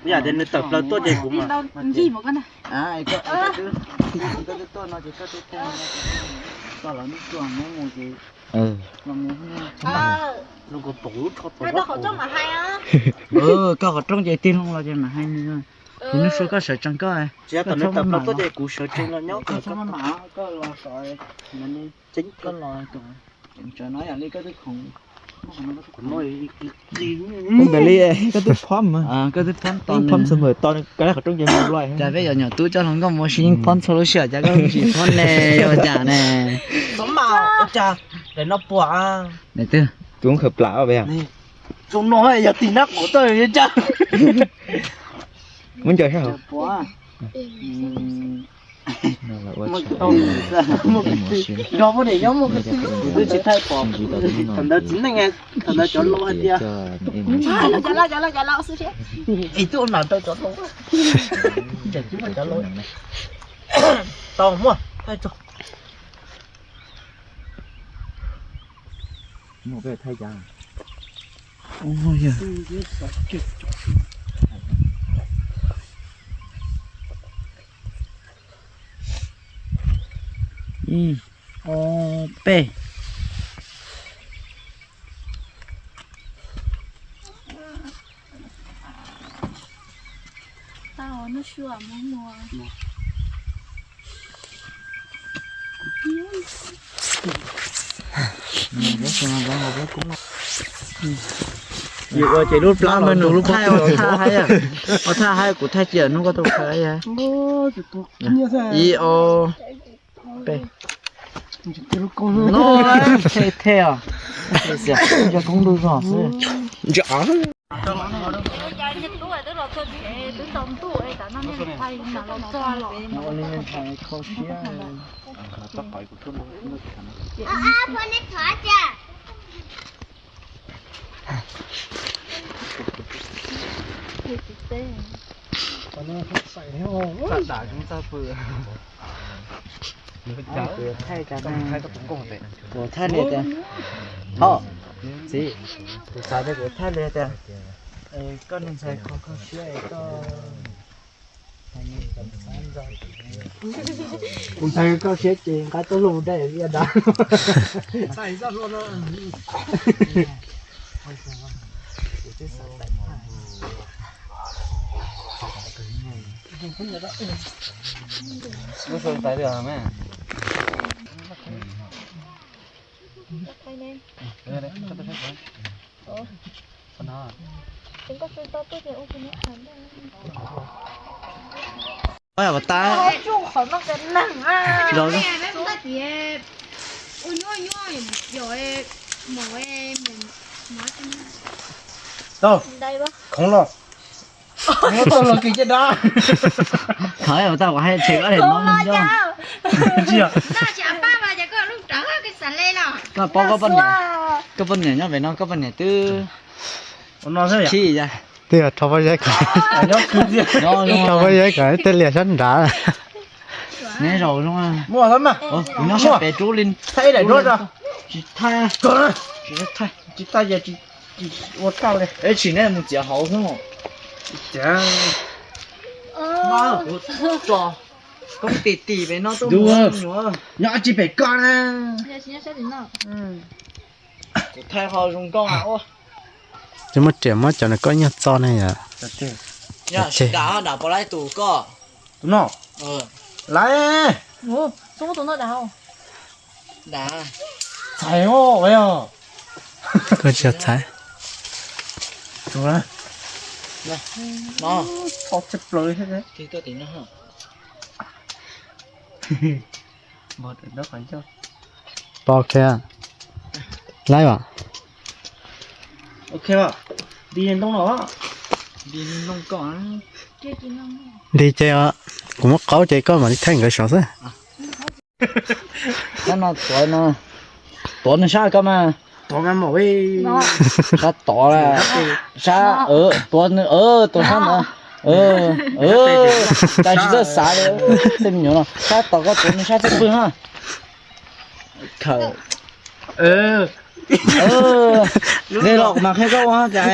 Yam tias nws tawm plaws tuaj ces kuv mas. Koj twb tuaj no ces koj twb tuaj, koj los neb tuaj, neb mus ces los mus. Koj qhov rooj ces tig loo los ces mam hais nws. Ces neb sua koj sawv tsees koj. Tsis yog thaum nws tawm plaws tuaj ces kuv sawv tsees los nyob, koj txhob maj mam, koj los sov, koj los, no yam li koj twb khoom. Ntawd li, koj twb phob mas, koj twb phob tos, phob xwb mas tos nws koj qhov rooj ces mus lawm. Cas peb cov nyuam tub coj hluas nkauj mus ua si yeej phob txhua lub sij hawm, cas koj tsis phob ne, yog cas ne? Txhob mam, ua cas daim no puas? Daim twg? Tus khawv plam os. Tsoom no yog tim nab quav tuaj li cas? Muab ncaws sab hauv. Kuv twb tsis thaij pom, thaum ntawd txiv neej, thaum ntawd cov laus hais tias, es tuaj nam rau cov laus, cov laus, tau muaj thaij tso. Ib, ob, peb. Yus ua ces lub plab los nug lub pob kws, ua thaj haib, kuv thaj cia hnub koj tuaj khaws. Ib, ob, peb. No, the the os. Yog koob ntuj zog xwb. Kuv thaij li tias, ho, txiv, kuv xav tias kuv thaij li tias, koj niag ntxhais kho kho siab es koj, kuv ntxhais kho siab ces nqa tuaj luaj dai ib yam nrad. Lub xu tais lwm me. Ua tas. Tau, khoov los. Muab tau los kis caj dab. Thov ua tau kuv hais tseg koj li no. Tsis yog. Koj paub koj poj niam, koj poj niam nyob pem no, koj poj niam twb khib ya. Twb yog rho pob zeb kom, rho pob zeb kom tej liam sab nrad. Neb zaum zoo. Kuv nyob sab pem rub li. Tsis thaij, tsis thaij. Ua tau li. Eb, tsis nej mus txiav hauv xwb. Kuv tso koob tim tim pem no tuaj mus nyuam. Nyob tsis pem koj na. Kuv thaij ho zoo nkauj. Tsis muaj riam muab cov nws koj nyuag txo ne yom. Dam dam pov laib tus koj. Tus no. Laib. Txhais os. Koj tsis txhais. Tau tshaj plaws thiab. Pov ok, laib os. Ok, nti ntoo no. Nti ces kuv muab qaub ces koj mam li thaij nkawd saum xwb. Qab no tuav no, tuav nws sab koj mas. Sab tod, sab, tuav nws, tuav sab ntawd. Cas tsis txawj xav li, tej me nyuam no sab tod koj tuav nws sab txaj pwg ha. Khawm. Li los kuv mam qhia koj ua cas.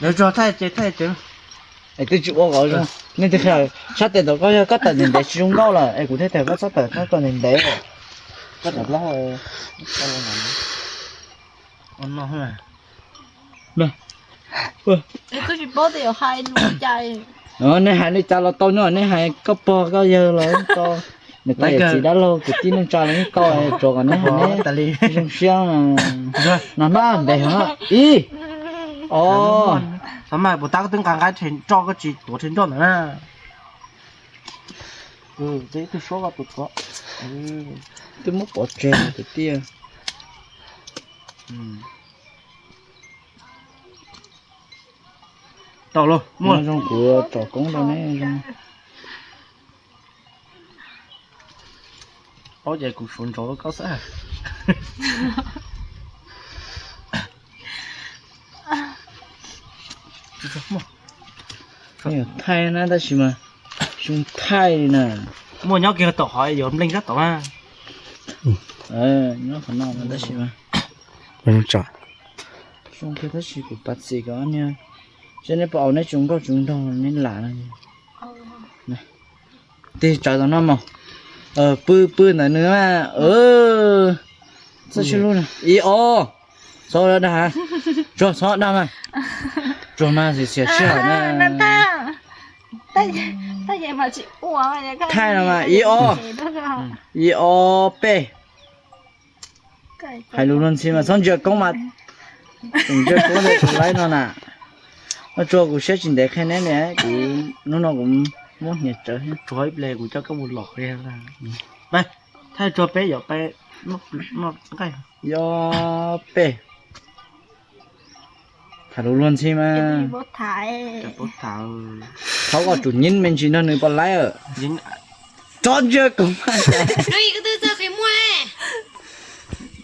Lawv tso thaij ces thaij ces. Es twb tsis ua kom zoo. Nej twb qhia sab tes tom koj yog koj tawm ntev ntev tsis zoo nkauj lawm es kuv thiaj tias koj txhob tawm koj tawm ntev ntev. Koj tawm plaub hau. Nej hais li cas los tau, nej hais koj pog koj yawg los tau, niam tais yawm txiv dab laug kwv tij neej tsa los yeej tau, tsuav kom nej hais zoo siab. Nag hmab ntev heev. Ib, os, xav mas puas tab koj twb nqa nqaib rhe nroj koj tsis tuav rhe nroj ntawd na. Twb suab koj tus tuav, twb muab pov tseg kwv tij. Tau lauj, muaj zoo kuv tsom koob rau neb zoo. Paub ces kuv suav ntsoov koj xwb. Thaij na tab sis mas zoo thaij li na. Muaj nyob kiag tom qhov yuav npleej sab tod na. Nyob qhov no tab sis mas zoo kiag tab sis kuv pav txim kom niag, seb neb puas au neb tsis nkauj tsis nraug neb lam. Tig tsawv tom no mos. Pw pw ntawm nws mas. Txhob sib hlub na. Ib ob. Txhob dag. Tsuag txhob dag mas. Tsuag mas xiam xiam sij hawm na. Thaij no mas ib ob. Ib ob peb. Hais lus luag ntxhi mas txhob ntsia koob mas. Tseem ntsia koob ntawm tus laib no na. Noj tsuag kuv siab tsis ntev qhia neb li, kuv hnub no kuv muab hniav tsawv thiab. Tsuag ib pliag kuv coj koj mus lom li. Thaij tsuag peb yom, peb noj nqaij. Ib ob peb. Tham lus luag ntxhi mas. Thov kom tsum nyeeb me ntsis nrog nws pom laib. Txhob ntsia kuv mas.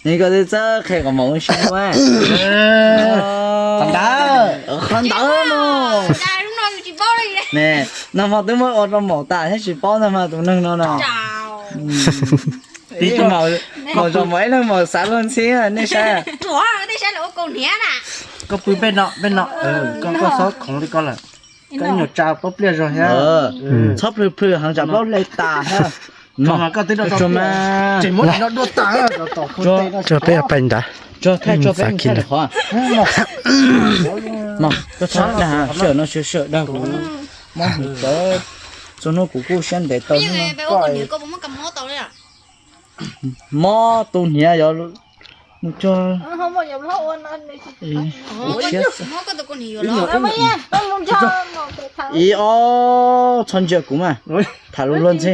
Koj twb txawj qhia kom maum wb sib hlub. Qhov ntawd, qhov ntawd no. Ne, nag hmo twb muab ua rau maum tas thiab tsis paub ntag mas tus neeg no no. Maum zos maum ib leeg maum xav luag ntxhi nej saib. Koj pw peb no, peb no, koj txhob khoov li koj lawm. Koj nyuam tsa plaub pliaj zog thiab. Txhob plhws plhws heev tsam plaub hle tas thiab. Tsuag mas, tsuag peb pais ntawd. Tsuag thaij tsuag peb ntawd qhov. Koj txhob dag, sawm no sawm sawm dag kuv mob hniav tsawv. Txhua hnub kuv kuj siab ntev tau. Mob tus hniav yog mus cog. Ib ob, txhob ntsia kuv mas. Tham lus luag ntxhi,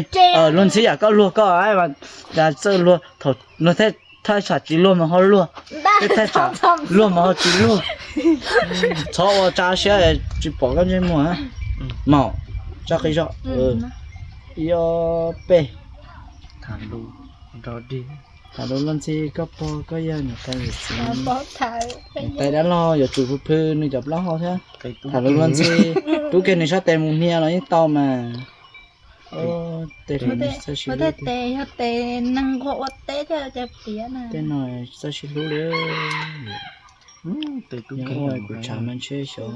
luag ntxhi yam koj luag koj, txawj luag, luag thiaj thaij tsam tsis luag mas ho luag, thiaj thaij tsam luag mas ho tsis luag. Txhob ua tsa siab tsis pom koj ntsej muag. Maum, tso qis zog. Ib ob peb. Tham lus luag ntxhi koj pog koj yawg niam tais yawm txiv, niam tais dab laug yuav tsum plhws plhws nws cov plaub hau thiab. Tham lus luag ntxhi, rub kiag nws sab tes mus hnia los yeej tau mas. Tes yog tes neeg nquag ua teb thiaj ua cas piav na. Tej no txawj sib hlub li. Ua kuv tshav mas ntshe xyov.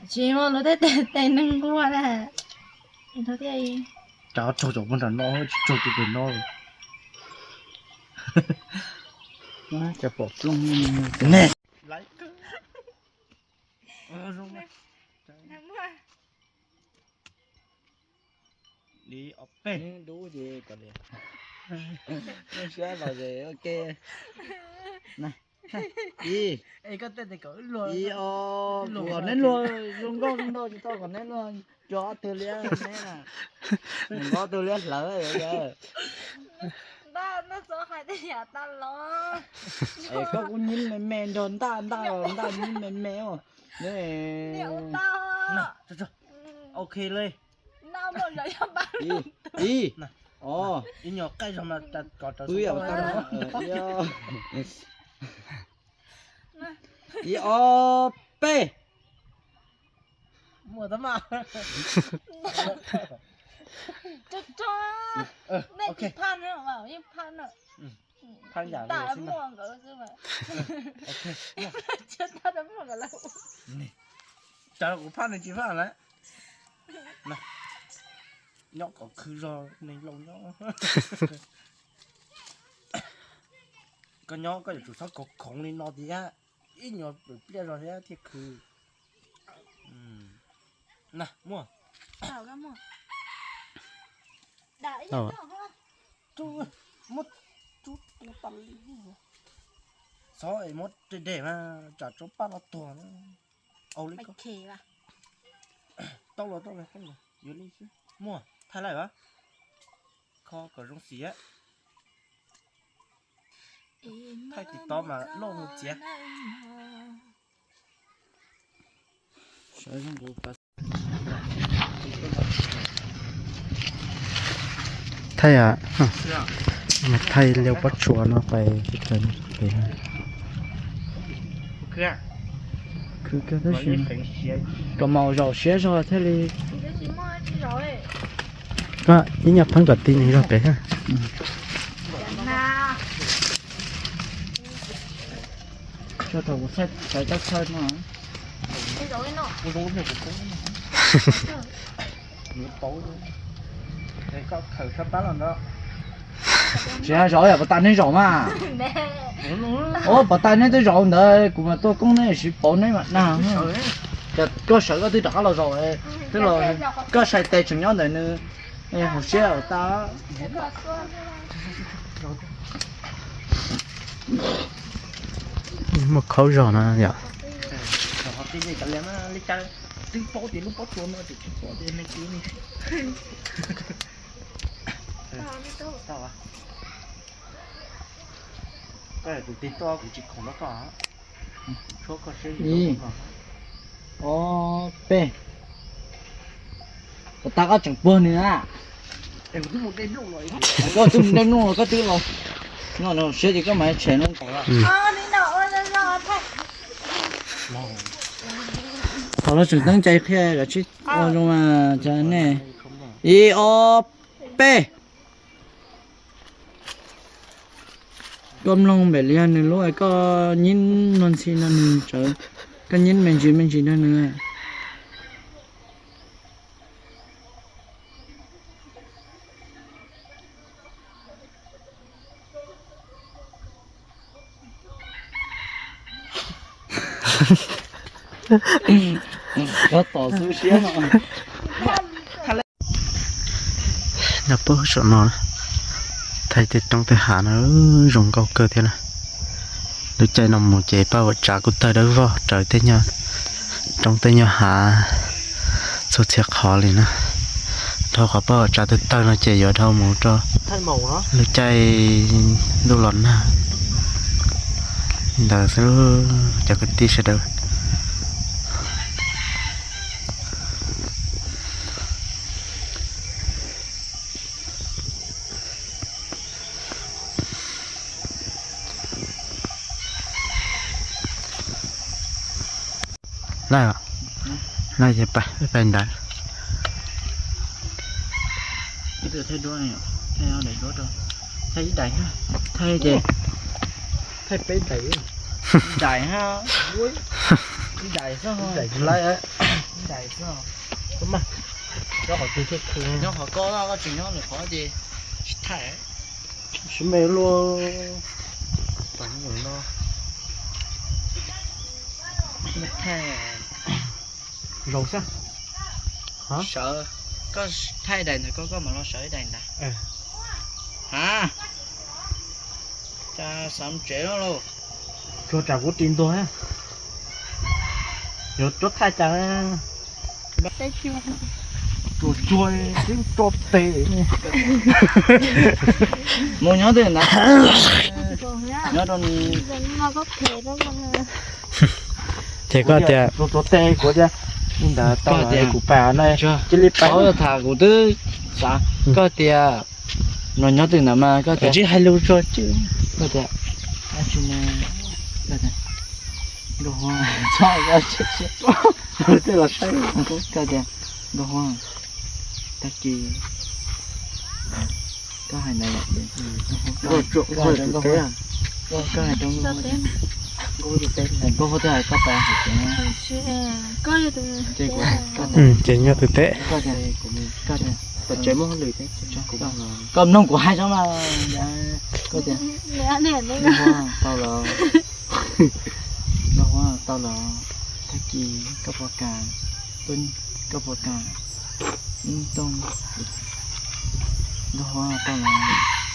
Tsis muaj lus tej tes neeg nquag na. Tsaug cov pog nram no, tsis tsaug tus pem no. Cov pom plooj ne. Li ob peb. Dub ces kom li. Siab los ces ua ke. Ib, ib ob, kom neb luag zoo nkauj zoo nraug tsis tau kom neb luag cog ob tug liab neb na. Neb ob tug liab hlawv. Es koj kuj nyeeb me me nrog ntaj ntaj ntaj nyeeb me me os. Ok li. Ib, ib, os, ib nyuag qaij zog mas kom rau pw yam tau. Ib ob peb. Muaj tab mas. Nej tsis phaj na, yeej phaj na. Phaj yam li xwb na. Tsam kuv phaj nws tsis phaj lawm. Nyob kom khwv zog neeg laus nyob. Koj nyob koj yuav tsum txhob khoov khoov li no thiab, ib nyuag pliaj zog thiab thiaj khwv. Na muaj. Muab tua tas li. Txhob es muab dej dej mas tsam tsob paj no tuag. Au li ko. Tau los tau los tau los, yuav li xwb. Muaj thaij laij as. Kho kom zoo xim. Thaij tim tod mas loj mus txiav. Thaij, thaij liau pob tsuas no pais. Khwv kawg tab sis kom mus zaum siab zog thiaj li. Koj ib nyuag pheeb kom ti nws zog pem. Tsis zaum yam puas tas neb zaum mas. Ua puas tas neb twb zaum ntawd kuv mas tuaj koob neb siv pauv neb mam dag. Koj sawv koj twb rov qab los zaum, twb los koj sai tes tseem nyob ntawm nws. Hauv siab tas. Muaj khaub zog no yom. Ib, ob, peb. Puas tas koj tseem puag nws na? Koj twb mus de nplooj los koj twb los. No siab ces koj mam tshem no. Thaum no tseem teeb cai qhia kom tsis ua zoo mas nej. Ib, ob, peb. Koj mloog npem li yog nws lub, koj nyib luag ntxhi no nws tsawv, koj nyib me ntsis me ntsis no nws. Nyob puag saum no, thaij tej roob tej hav no zoo nkauj kawg thiab na. Lub caij no mus ces Paj Huam Tsav kuj tawg dawb vog raws tej nyuag roob tej nyuag hav txhua txhia qhov li na. Dhau qhov Paj Huam Tsav tawg tawg no ces yuav dhau mus rau lub caij ntuj los nag ntawd xwb cov kwv tij sawv daws. Laj, laj ces pais ntawd. Thaij ib daim, thaij ces, thaij peb daim, daim, ib daim xwb, daim xwb. Nyob qhov twg thiaj khwv? Nyob qhov koj, koj tseem nyob lwm qhov ces tsis thaij. Sib me luaj. Zaum xwb. Sawv, koj thaij daim ntawd, koj, koj mam los sawv ib daim ntawd. Ha, cas xav tsev no lauj? Tsuag tsam kuv ris ntuag, yuav tuaj thaij cas. Tsuag tsuag tib tso tes. Mus nyob twg ntawd? Nyob rau ces koj tias, tus tes kuv tias, ntawd tau tias kuv pais no, cia li pais. Tham kuv twb xav, koj tias no nyob twg ntawd mas koj tias tsis hais lus tsuag tsuag. Koj tias, koj tias, koj tias, tag kis Koj hais ntawd lawm ces, koj hais rau Nkauj Huab, koj hais rau Nkauj Huab tias, Nkauj Huab twb hais koj tas hais tias, ces kuv, ces nyob twg teb, koj tias, koj tias, koj mloog kuv hais tso mas, koj tias, Nkauj Huab tau lawm, Nkauj Huab tau lawm, tag kis koj puas kam, koj puas kam, Nkauj Huab tau lawm,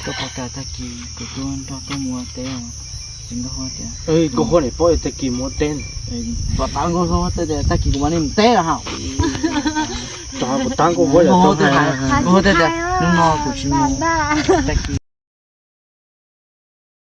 koj puas kam tag kis kuv tuaj nrog koj mus ua teb os? Ces Nkauj Huab tias, Nkauj Huab niam paub tag kis mus ua teb, puas tau Nkauj Huab teb tias tag kis kuv mam li mus teb los hos. Kuv tab Nkauj Huab, Nkauj Huab tias hnub no kuv tsis mus, tag kis